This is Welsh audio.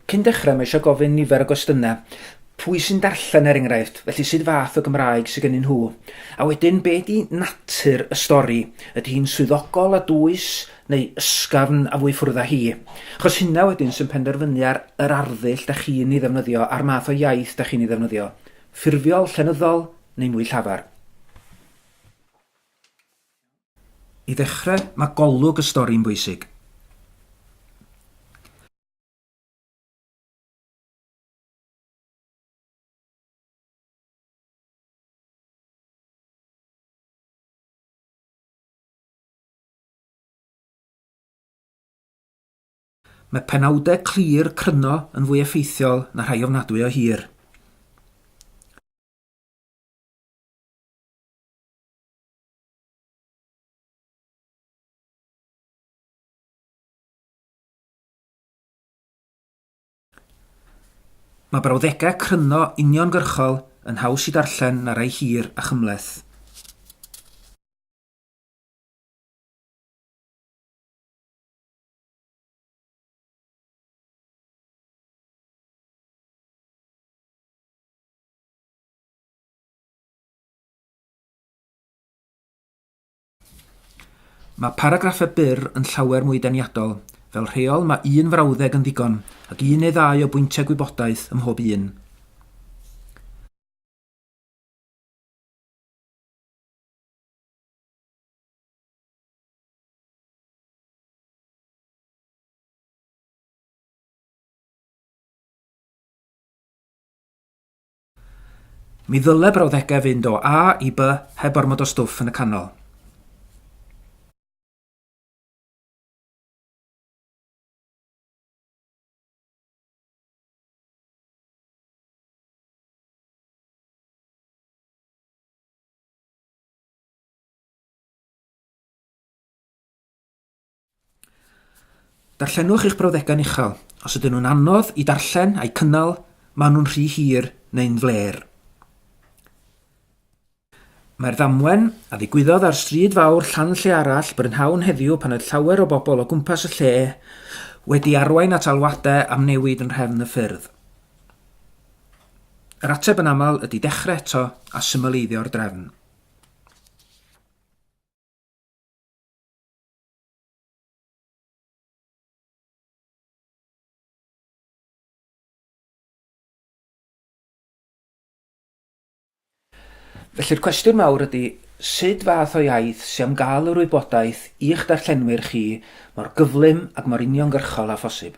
Cyn dechrau, mae eisiau gofyn nifer o gwestiynau. Pwy sy'n darllen, er enghraifft? Felly sut fath o Gymraeg sydd gennyn nhw? A wedyn, be di natur y stori? Ydy hi'n swyddogol a dwys, neu ysgafn a fwy ffwrdd â hi? Achos hynna wedyn sy'n penderfynu ar yr arddull da chi'n ei ddefnyddio a'r math o iaith da chi'n ei ddefnyddio. Ffurfiol, llenyddol, neu mwy llafar. I ddechrau, mae golwg y stori'n bwysig. Mae penawdau clir, cryno, yn fwy effeithiol na rhai ofnadwy o hir. Mae brawddegau cryno uniongyrchol yn haws i darllen na rhai hir a chymhleth. Mae paragraffau byr yn llawer mwy deniadol. Fel rheol, mae un frawddeg yn ddigon, ac un neu ddau o bwyntiau gwybodaeth ym mhob un. Mi ddyle brawddegau fynd o A i B heb ormod o stwff yn y canol. Darllenwch eich brawddegau'n uchel. Os ydyn nhw'n anodd i darllen a'u cynnal, maen nhw'n rhy hir neu'n flêr. Mae'r ddamwen, a ddigwyddodd ar stryd fawr Llanllearall brynhawn heddiw pan oedd llawer o bobl o gwmpas y lle, wedi arwain at alwadau am newid yn nhrefn y ffyrdd. Yr ateb yn aml ydy dechrau eto a symleiddio'r drefn. Felly'r cwestiwn mawr ydy, sut fath o iaith sy am gael yr wybodaeth i'ch darllenwyr chi mor gyflym ac mor uniongyrchol â phosib?